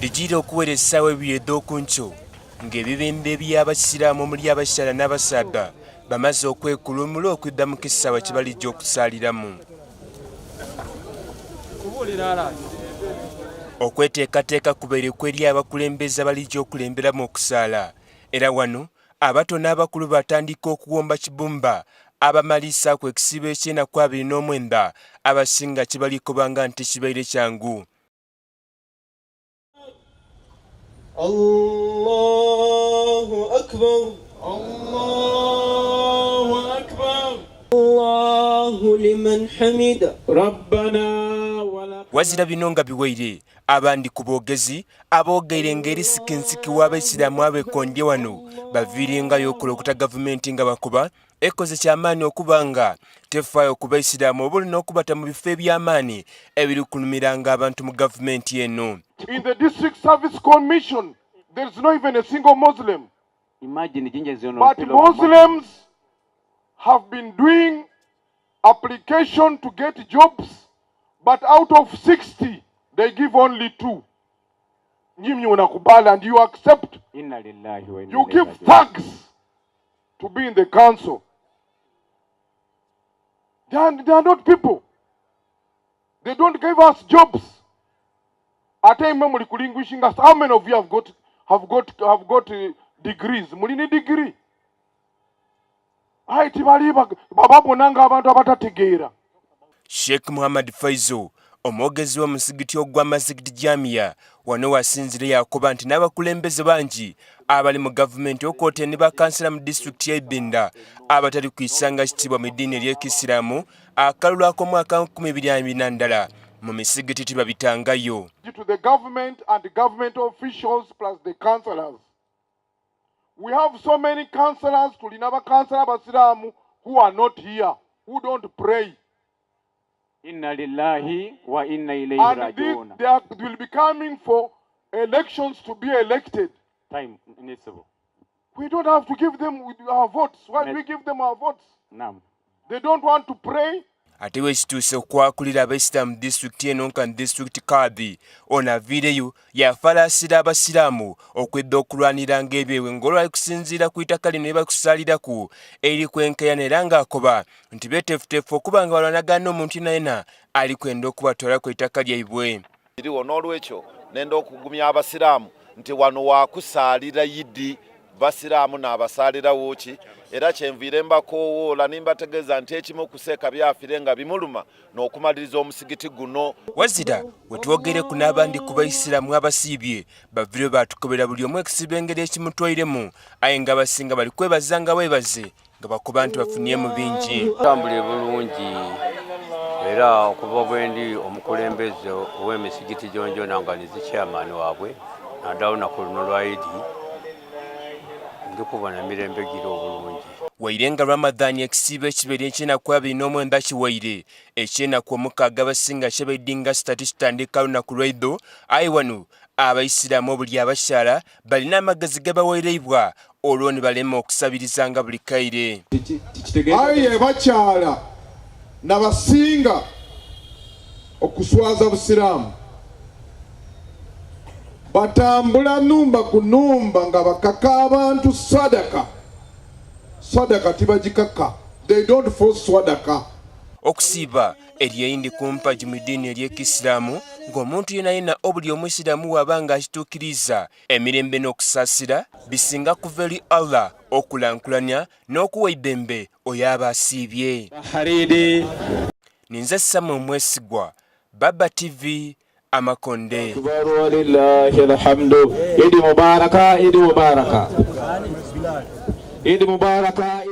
Dhijiire okuwera esaawa eibiri edh'oku nkyo ng'ebibinba eby'Abasiraamu omuli abakyala n'abasaadha bamaze okwekulumula okwidha mu kisaawe kye balija okusaaliramu. Okweteekateeka kubaire kweri abakulembeze abalija okulemberamu okusaala era wano Abato n'abakulu baatandika okuwomba kibumba abamaliisaaku ekisiibo eky'enaku 29 abasinga kye bali kobanga nti kibaire kyangu. Allahu Akbar Allahu Akbar Allahu liman hamida Rabbana Wazira bino nga biwaire, Abandi ku boogezi aboogeire ng'eri sikinsiki w'Abaisiraamu abekondye wano baviirengayo okulokota gavumenti nga bakoba ekoze kyamaani okuba nga tefaayo ku Baisiraamu obuli n'okubata mu bifo eby'amaani ebiri kulumiranga abantu mu gavumenti eno. In the District Service Commission, there is not even a single Muslim. Imagine Jinja is on But Muslims have been doing application to get jobs, but out of 60, they give only two. Nyinyi unakubali and you accept. Inna lillahi wa inna You ilayhi give raji'un. thugs to be in the council. They are not people. They don't give us jobs. Ate imwe muli kulinguishing us. How many of you have got degrees? Muli ni degree? Aye tibali bababona ng'abantu abatategeera. Sheikh Muhammad Faizo omwogezi w'omusigiti ogwa Masjid Jamia wano wasinzire yakoba nti n'abakulembeze bangi abali mu gavumenti okwote ne bakansala mu disitulikiti y'e Ibinda abatali kwisanga kitiibwa mu ddiini ery'Ekisiraamu akalulu ak'omwaka 2021 mu misigiti tibabitangayo. To the government and government officials plus the councillors. We have so many councillors, tulina bakansala abasiraamu who are not here, who don't pray. Inna lillahi wa inna ilayhi And raji'un. they will be coming for elections to be elected. Time nesebo. We don't have to give them our votes. Why do we give them our votes? Naam. They don't want to pray. Ate bwekituuse okwakulira Abaisiraamu disitulikiti eno nka disitulikiti Kadhi ono aviireyo yafalaasira Abasiraamu okwidha okulwaniranga ebyebwe ng'olwali kusinziira ku itaka lino lye bakusaaliraku eri kwenkayana era ng'akoba nti beeteefuteefu okuba nga balwanagana n'omuntu yenayena ali kwenda okubatwalaku ettaka lyaibwe. Iriwo n'olwekyo nenda okugumya Abasiraamu nti wano wakusaalira Yidi, Basiraamu n'abasaalira wuuki, era kyenviire mbakoowoola nimbategeeza nti ekimu kuseeka byafire nga bimuluma n'okumaliriza omusigiti guno. Wazira wetwogereku n'abandi ku Baisiraamu abasiibye baviire baatukobera buli omu ekisiibo engeri ekimutwairemu aye nga abasinga bali kwebaza nga webaze nga bakoba nti bafunyeemu bingi. Tambula bulungi era okuva bwendi omukulembeze ow'emisigiti gyongyona nga nizi chairman waabwe naddala olunaku luno lwa Idi ndikubona emirembe giri obulungi. Waire nga Ramadhan ekisiibo ekibaire ekyenaku 29 kiwaire, ekyenaku omukaaga abasinga kyebaidinga sitati kitandika lunaku lwaidho, aye wano Abaisiraamu obuli abakyala balina amagezi gebawaireibwa olwo ni balema okusabirizanga buli kaire. Aye bakyala nabasinga okuswaza Busiraamu. Batambula numba ku numba nga bakaka abantu sadaka. Sadaka tibagikaka. They don't force sadaka. Okusiiba eri eyindi ku mpagi mu ddiini ery'Ekisiraamu ng'omuntu yenayena obuli Omusiraamu bw'aba nga akituukiriza, emirembe n'okusaasira bisinga kuva eri Allah okulankulanya n'okuwa eidembe oyo aba asiibye. Ninze Samuel Mwesigwa, Baba TV, Amakonde. Walillahi alhamdu. Idi mubaraka, Idi mubaraka. Idi mubaraka.